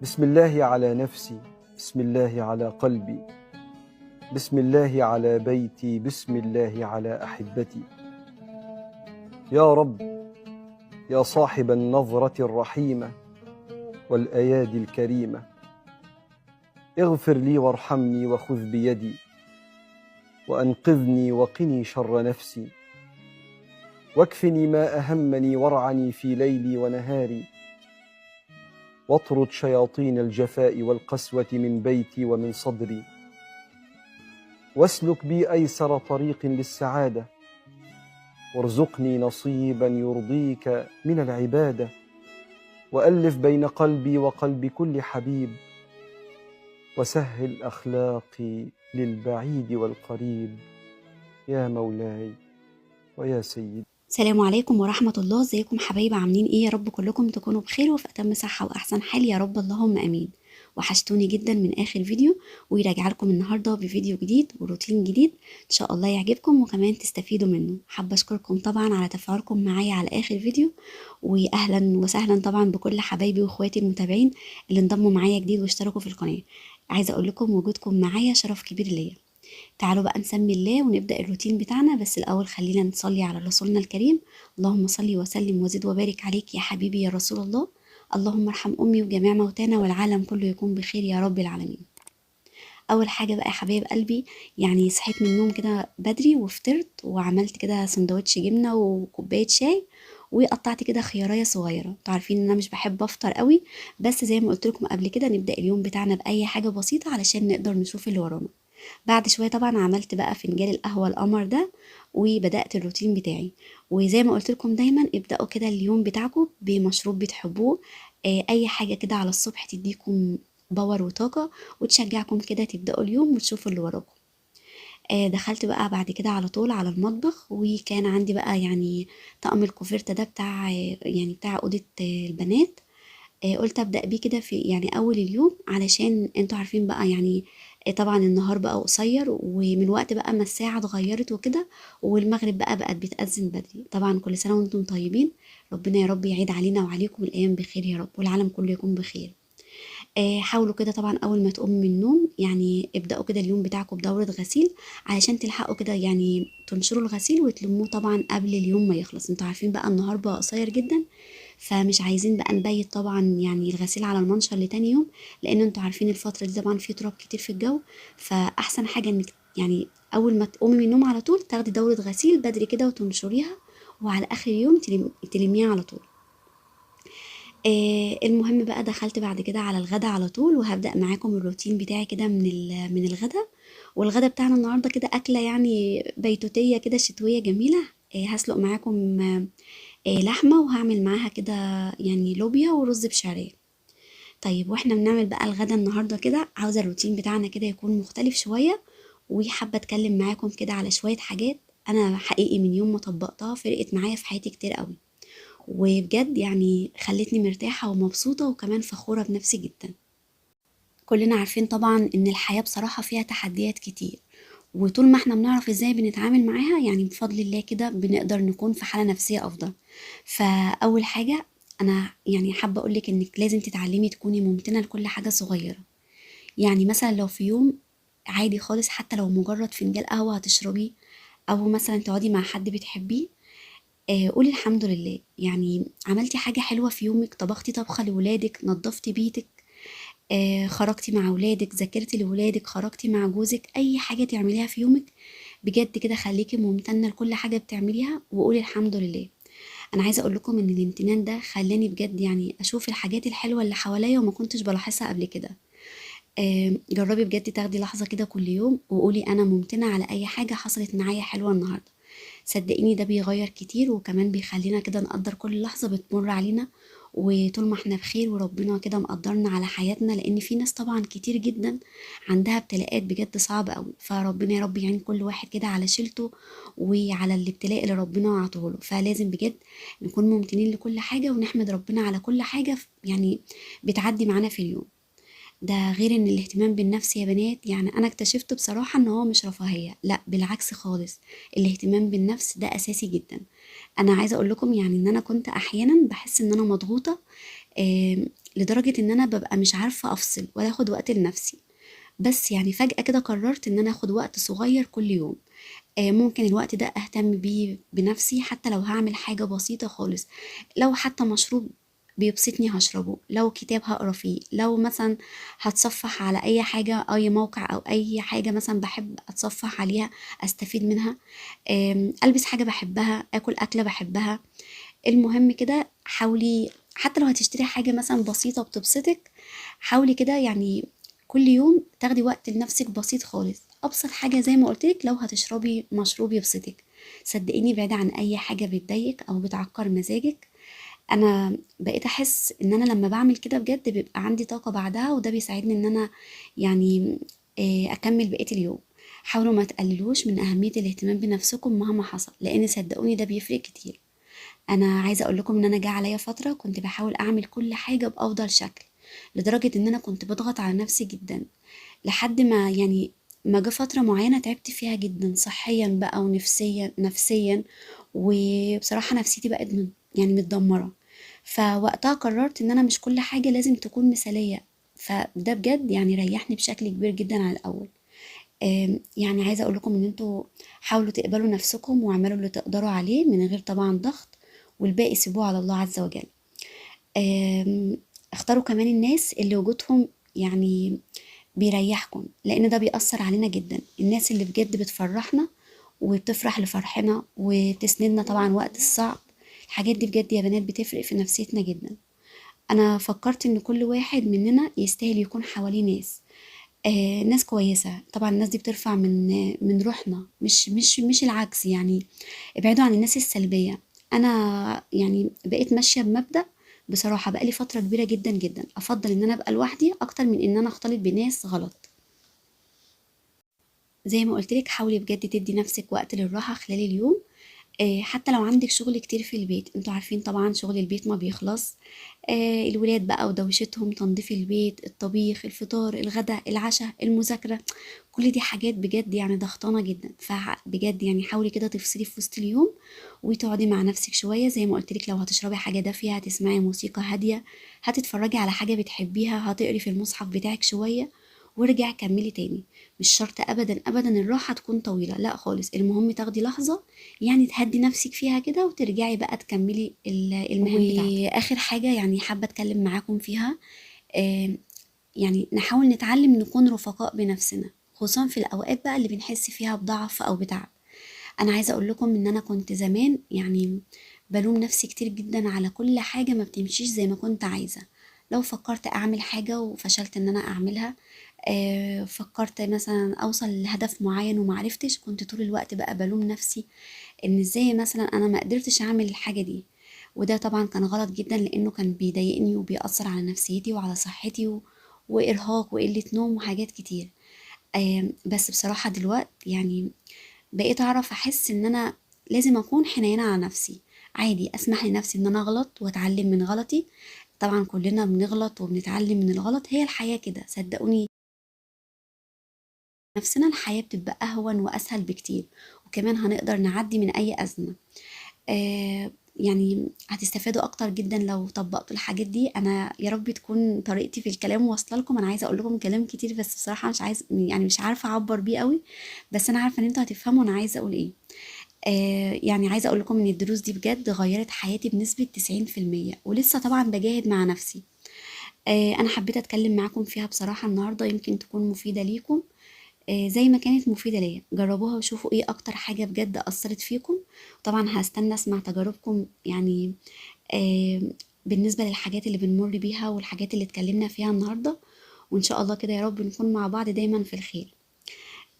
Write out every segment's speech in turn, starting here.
بسم الله على نفسي، بسم الله على قلبي، بسم الله على بيتي، بسم الله على أحبتي. يا رب، يا صاحب النظرة الرحيمة والأيادي الكريمة، اغفر لي وارحمني وخذ بيدي وأنقذني وقني شر نفسي، واكفني ما أهمني وارعني في ليلي ونهاري، واطرد شياطين الجفاء والقسوة من بيتي ومن صدري، واسلك بي أيسر طريق للسعادة، وارزقني نصيبا يرضيك من العبادة، وألف بين قلبي وقلب كل حبيب، وسهل أخلاقي للبعيد والقريب، يا مولاي ويا سيدي. السلام عليكم ورحمة الله. ازيكم حبايب، عاملين ايه؟ يا رب كلكم تكونوا بخير وفي أتم صحة وأحسن حال يا رب، اللهم أمين. وحشتوني جدا من آخر فيديو، وراجعه لكم النهاردة بفيديو جديد وروتين جديد إن شاء الله يعجبكم وكمان تستفيدوا منه. حابة أشكركم طبعا على تفاعلكم معايا على آخر فيديو، وأهلا وسهلا طبعا بكل حبايبي وإخواتي المتابعين اللي انضموا معايا جديد واشتركوا في القناة. عايزة أقول لكم وجودكم معايا شرف كبير ليا. تعالوا بقى نسمي الله ونبدأ الروتين بتاعنا، بس الأول خلينا نصلي على رسولنا الكريم. اللهم صل وسلم وزد وبارك عليك يا حبيبي يا رسول الله. اللهم ارحم أمي وجميع موتانا والعالم كله يكون بخير يا رب العالمين. أول حاجة بقى يا حبايب قلبي، يعني صحيت من النوم كده بدري وفطرت وعملت كده سندوتش جبنة وكوباية شاي، وقطعت كده خيارية صغيرة. انتوا عارفين ان انا مش بحب افطر قوي، بس زي ما قلت لكم قبل كده نبدأ اليوم بتاعنا بأي حاجة بسيطة علشان نقدر نشوف اللي ورانا. بعد شوية طبعا عملت بقى فنجان القهوة القمر ده وبدأت الروتين بتاعي. وزي ما قلت لكم دايما ابدأوا كده اليوم بتاعكم بمشروب بتحبوه، اي حاجة كده على الصبح تديكم power وطاقة وتشجعكم كده تبدأوا اليوم وتشوفوا اللي وراكم. دخلت بقى بعد كده على طول على المطبخ، وكان عندي بقى يعني طقم الكوفرتة ده بتاع أوضة البنات. قلت أبدأ بيه كده في يعني أول اليوم، علشان انتوا عارفين بقى يعني طبعا النهار بقى قصير، ومن وقت بقى ما الساعة اتغيرت وكده، والمغرب بقى بقت بتأذن بدري. طبعا كل سنة وانتم طيبين، ربنا يا رب يعيد علينا وعليكم الأيام بخير يا رب، والعالم كله يكون بخير. حاولوا كده طبعا أول ما تقوموا من النوم يعني ابدأوا كده اليوم بتاعكم بدورة غسيل، علشان تلحقوا كده يعني تنشروا الغسيل وتلموه طبعا قبل اليوم ما يخلص. انتوا عارفين بقى النهار بقى قصير جدا، فمش عايزين بقى نبيت طبعا يعني الغسيل على المنشر لتاني يوم، لان انتوا عارفين الفترة دي طبعا في تراب كتير في الجو. فأحسن حاجة انك يعني أول ما تقومي من النوم على طول تاخدي دورة غسيل بدري كده وتنشريها، وعلى آخر يوم تلميها على طول. المهم بقى دخلت بعد كده على الغدا على طول، وهبدأ معاكم الروتين بتاعي كده من الغدا. والغدا بتاعنا النهارده كده أكلة يعني بيتوتية كده شتوية جميلة. هسلق معاكم لحمة، وهعمل معاها كده يعني لوبيا ورز بشعرية. طيب واحنا بنعمل بقى الغدا النهارده كده، عاوزة الروتين بتاعنا كده يكون مختلف شوية، وحابة اتكلم معاكم كده على شوية حاجات انا حقيقي من يوم ما طبقتها فرقت معايا في حياتي كتير قوي، وبجد يعني خلتني مرتاحة ومبسوطة وكمان فخورة بنفسي جدا. كلنا عارفين طبعا ان الحياة بصراحة فيها تحديات كتير، وطول ما احنا بنعرف ازاي بنتعامل معاها يعني بفضل الله كده بنقدر نكون في حالة نفسية افضل. فاول حاجة انا يعني حابة اقولك انك لازم تتعلمي تكوني ممتنة لكل حاجة صغيرة. يعني مثلا لو في يوم عادي خالص، حتى لو مجرد فنجان قهوة هتشربيه، او مثلا تقعدي مع حد بتحبيه، قولي الحمد لله. يعني عملتي حاجة حلوة في يومك، طبختي طبخة لولادك، نظفتي بيتك، خرجتي مع ولادك، ذاكرتي لولادك، خرجتي مع جوزك، اي حاجة تعمليها في يومك بجد كده خليكي ممتنة لكل حاجة بتعمليها وقولي الحمد لله. انا عايزة اقول لكم ان الامتنان ده خلاني بجد يعني اشوف الحاجات الحلوة اللي حواليا وما كنتش بلاحظها قبل كده. جربي بجد تاخدي لحظة كده كل يوم وقولي انا ممتنة على اي حاجة حصلت معايا حلوة النهاردة. صدقيني ده بيغير كتير، وكمان بيخلينا كده نقدر كل لحظة بتمر علينا، وطول ما احنا بخير وربنا كده مقدرنا على حياتنا. لان في ناس طبعا كتير جدا عندها ابتلاءات بجد صعبة قوي، فربنا يا رب يعين كل واحد كده على شيلته وعلى الابتلاء اللي ربنا عطوه له. فلازم بجد نكون ممتنين لكل حاجة ونحمد ربنا على كل حاجة يعني بتعدي معانا في اليوم ده. غير ان الاهتمام بالنفس يا بنات، يعني انا اكتشفت بصراحة ان هو مش رفاهية، لا بالعكس خالص، الاهتمام بالنفس ده اساسي جدا. انا عايزة اقول لكم يعني ان انا كنت احيانا بحس ان انا مضغوطة، لدرجة ان انا ببقى مش عارفة افصل ولا اخد وقت لنفسي. بس يعني فجأة كده قررت ان انا اخد وقت صغير كل يوم، ممكن الوقت ده اهتم بيه بنفسي، حتى لو هعمل حاجة بسيطة خالص، لو حتى مشروب بيبسطني هشربه، لو كتاب هقرا فيه، لو مثلا هتصفح على اي حاجة، اي موقع او اي حاجة مثلا بحب اتصفح عليها استفيد منها، البس حاجة بحبها، اكل اكلة بحبها. المهم كده حاولي حتى لو هتشتري حاجة مثلا بسيطة بتبسطك، حاولي كده يعني كل يوم تاخدي وقت لنفسك بسيط خالص. ابسط حاجة زي ما قلتلك لو هتشربي مشروب يبسطك، صدقيني بعيدة عن اي حاجة بتضايقك او بتعكر مزاجك. انا بقيت احس ان انا لما بعمل كده بجد بيبقى عندي طاقة بعدها، وده بيساعدني ان انا يعني اكمل بقية اليوم. حاولوا ما تقللوش من اهمية الاهتمام بنفسكم مهما حصل، لان صدقوني ده بيفرق كتير. انا عايزة اقول لكم ان انا جه عليا فترة كنت بحاول اعمل كل حاجة بافضل شكل، لدرجة ان انا كنت بضغط على نفسي جدا، لحد ما يعني ما جه فترة معينة تعبت فيها جدا صحيا بقى ونفسيا، نفسيا، وبصراحة نفسيتي بقت متدمرة. فوقتها قررت ان انا مش كل حاجة لازم تكون مثالية، فده بجد ريحني بشكل كبير جدا على الاول. عايزة اقول لكم ان انتوا حاولوا تقبلوا نفسكم واعملوا اللي تقدروا عليه من غير طبعا ضغط، والباقي سيبوه على الله عز وجل. اختاروا كمان الناس اللي وجودهم بيريحكم، لان ده بيأثر علينا جدا. الناس اللي بجد بتفرحنا وبتفرح لفرحنا وتسندنا طبعا وقت الصعب، الحاجات دي بجد يا بنات بتفرق في نفسيتنا جدا. انا فكرت ان كل واحد مننا يستاهل يكون حواليه ناس كويسة. طبعا الناس دي بترفع من روحنا، مش العكس. ابعدوا عن الناس السلبية. انا بقيت ماشية بمبدأ بصراحة بقالي فترة كبيرة جدا جدا، افضل ان انا ابقى لوحدي اكتر من ان انا اختلط بناس غلط. زي ما قلت لك حاولي بجد تدي نفسك وقت للراحة خلال اليوم، حتى لو عندك شغل كتير في البيت. انتوا عارفين طبعا شغل البيت ما بيخلص، الولاد بقى ودوشتهم، تنظيف البيت، الطبيخ، الفطار، الغداء، العشاء، المذاكرة، كل دي حاجات بجد ضغطانة جدا. فبجد حاولي كده تفصلي في وسط اليوم وتقعدي مع نفسك شوية. زي ما قلت لك لو هتشربي حاجة دافية، هتسمعي موسيقى هادية، هتتفرجي على حاجة بتحبيها، هتقري في المصحف بتاعك شوية، وارجعي كملي تاني. مش شرط ابدا ابدا الراحة تكون طويلة، لا خالص، المهم تاخدي لحظة تهدي نفسك فيها كده وترجعي بقى تكملي المهام بتاعتك. واخر حاجة حابة اتكلم معاكم فيها، نحاول نتعلم نكون رفقاء بنفسنا، خصوصا في الاوقات بقى اللي بنحس فيها بضعف او بتعب. انا عايزة اقول لكم ان انا كنت زمان بلوم نفسي كتير جدا على كل حاجة ما بتمشيش زي ما كنت عايزة. لو فكرت اعمل حاجة وفشلت ان انا اعملها، فكرت مثلا اوصل لهدف معين ومعرفتش، كنت طول الوقت بقى بلوم نفسي ان ازاي مثلا انا ما قدرتش اعمل الحاجة دي. وده طبعا كان غلط جدا، لانه كان بيضايقني وبيأثر على نفسيتي وعلى صحتي وارهاق وقلة نوم وحاجات كتير. بس بصراحة دلوقتي بقيت اعرف احس ان انا لازم اكون حنينة على نفسي، عادي اسمح لنفسي ان انا اغلط واتعلم من غلطي. طبعا كلنا بنغلط وبنتعلم من الغلط، هي الحياة كده صدقوني. نفسنا الحياة بتبقى أهون وأسهل بكتير، وكمان هنقدر نعدي من أي أزمة. هتستفادوا أكتر جدا لو طبقتوا الحاجات دي. أنا يا رب تكون طريقتي في الكلام واصلة لكم. أنا عايزة أقول لكم كلام كتير بس بصراحة مش عايز، يعني مش عارفة أعبر بيه قوي، بس أنا عارفة إن أنتوا هتفهموا أنا عايزة أقول إيه. عايزة أقول لكم إن الدروس دي بجد غيرت حياتي بنسبة تسعين في المية، ولسه طبعا بجاهد مع نفسي. أنا حبيت أتكلم معاكم فيها بصراحة النهاردة، يمكن تكون مفيدة ليكم، زي ما كانت مفيدة ليا. جربوها وشوفوا ايه اكتر حاجة بجد اثرت فيكم. طبعا هستنى اسمع تجاربكم بالنسبة للحاجات اللي بنمر بيها والحاجات اللي اتكلمنا فيها النهاردة، وان شاء الله كده يا رب نكون مع بعض دايما في الخير.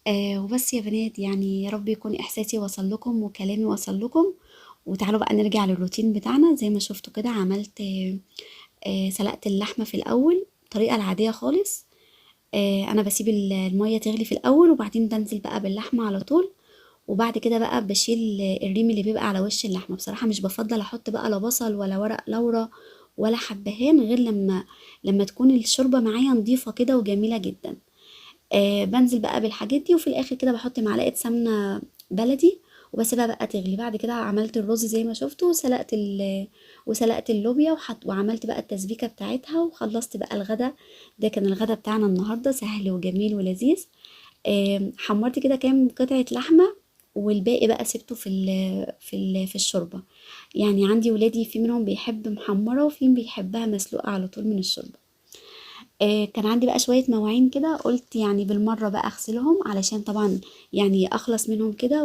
وبس يا بنات، يا رب يكون احساسي وصل لكم وكلامي وصل لكم. وتعالوا بقى نرجع للروتين بتاعنا. زي ما شفتوا كده عملت، سلقت اللحمة في الاول الطريقة العادية خالص. انا بسيب المية تغلي في الاول، وبعدين بنزل بقى باللحمة على طول، وبعد كده بقى بشيل الريم اللي بيبقى على وش اللحمة. بصراحة مش بفضل احط بقى لا بصل ولا ورق لورا ولا حبهان غير لما تكون الشوربة معايا نظيفة كده وجميلة جدا. بنزل بقى بالحاجات دي، وفي الاخر كده بحط معلقة سمنة بلدي وبسيبها بقى تغلي. بعد كده عملت الرز زي ما شفتوا، وسلقت اللوبيا وعملت بقى التسبيكه بتاعتها، وخلصت بقى الغدا. ده كان الغدا بتاعنا النهارده، سهل وجميل ولذيذ. حمرت كده كام قطعه لحمه، والباقي بقى سبته في الشوربة. يعني عندي ولادي في منهم بيحب محمرة وفي بيحبها مسلوقة على طول من الشوربة. كان عندي بقى شوية مواعين كده، قلت يعني بالمرة بقى اغسلهم علشان طبعا يعني اخلص منهم كده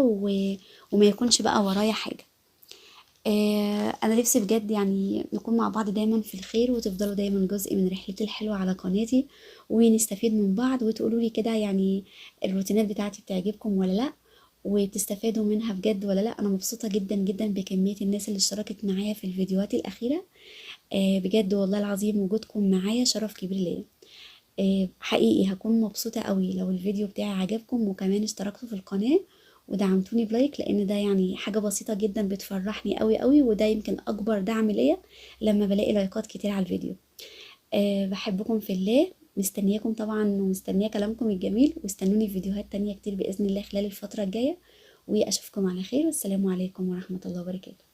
وما يكونش بقى ورايا حاجة. انا نفسي بجد يعني نكون مع بعض دايما في الخير، وتفضلوا دايما جزء من رحلتي الحلوة على قناتي، ونستفيد من بعض، وتقولوا لي كده يعني الروتينات بتاعتي بتعجبكم ولا لا، وبتستفادوا منها بجد ولا لا. انا مبسوطة جدا جدا بكمية الناس اللي اشتركت معايا في الفيديوهات الاخيرة. بجد والله العظيم وجودكم معايا شرف كبير ليا. حقيقي هكون مبسوطة قوي لو الفيديو بتاعي عجبكم، وكمان اشتركتوا في القناة ودعمتوني ب like، لان ده يعني حاجة بسيطة جدا بتفرحني قوي قوي، وده يمكن اكبر دعم ليا لما بلاقي لايكات كتير على الفيديو. بحبكم في الله، مستنياكم طبعا ومستنيه كلامكم الجميل، واستنوني في فيديوهات تانية كتير بإذن الله خلال الفترة الجاية، واشوفكم على خير، والسلام عليكم ورحمة الله وبركاته.